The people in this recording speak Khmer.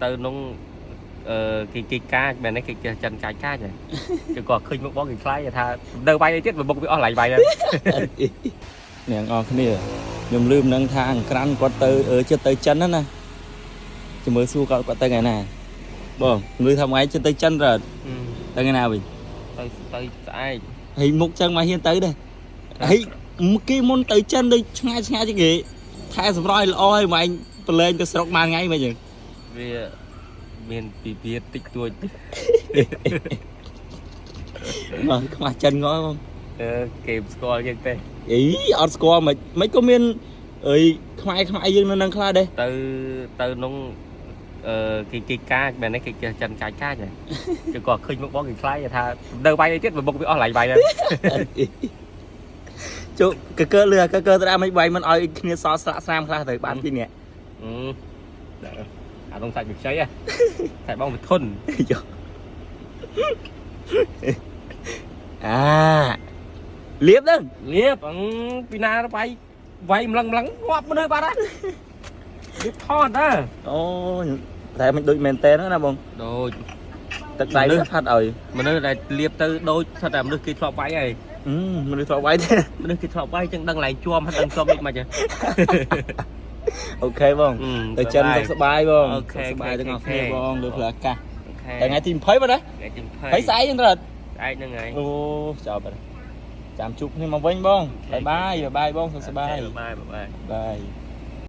ទៅក្នុងអឺគេគេកាចមែនទេគេចេះចិនកាចកាចហ៎គេគាត់ឃើញមុខបងគេខ្លាចថានៅវាយអីទៀតមុខវាអស់ឡៃវាយហើយ អ្នកនរគ្នាខ្ញុំលឺមិនដឹងថាអង្ក្រាន់គាត់ទៅអឺចិត្តទៅចិនណាណាជំរឿសួរគាត់គាត់ទៅថ្ងៃណាបងលឺថាថ្ងៃចិត្តទៅចិនរត់ទៅថ្ងៃណាវិញ ទៅទៅស្អែក ហើយមុខចឹងមកហ៊ានទៅដែរហើយគេមុនទៅចិនដូចឆ្ងាយឆ្ងាយជាងគេថែសម្រស់ឲ្យល្អឲ្យមកឯងប្រឡែងទៅស្រុកបានថ្ងៃមិនចឹង វាមានពីវាតិចតួច មកខ្មាស់ចិនងល់បង អឺគេមិនស្គាល់យើងទេ អីអត់ស្គាល់មិនមិនក៏មានអីខ្មែរខ្មែរយើងនៅនឹងខ្លះដែរ ទៅទៅក្នុងអឺគេគេកាចមែនទេគេចេះចិនកាចកាចហ៎គេគាត់ឃើញមុខបងគេខ្លាចថានៅវាយអីទៀតមុខវាអស់ឡៃវាយហើយ ជុកកើលឿកកើត្រាមិនបាយមិនឲ្យគ្នាសល់ស្រាក់ស្រាមខ្លះទៅបានពីរនាក់ អឺអានោះសាច់វាខ្ចីហ៎សាច់បងវាធន់ យោអាលៀបហ្នឹង លៀបអឺពីណាវាយវាយម្លឹងម្លឹងងាប់មនុស្សបាត់ហើយលៀបថតតើ អូតែមិនដូចមែនតើណាបង ដូច ទឹកដៃវាផាត់ឲ្យ មនុស្សដែលលៀបទៅដូចថាតែមនុស្សគេធ្លាប់វាយហើយ អឺមនុស្សធ្លាប់វាយទេ មនុស្សគេធ្លាប់វាយចឹងដឹងឡើងជាប់ហើយដឹងជាប់មិនមកចឹង OK បងទៅចិនសុខសប្បាយបង អូខេ សុខសប្បាយទាំងអស់គ្នាបងលើផ្លូវអាកាស OK តែថ្ងៃទី20បងណា ថ្ងៃទី20 ហើយស្អែកហ្នឹងត្រូវ ស្អែកហ្នឹងហើយ អូចោលបាត់ចាំជួបគ្នាមកវិញបង bye bye bye បងសុខសប្បាយ bye bye bye.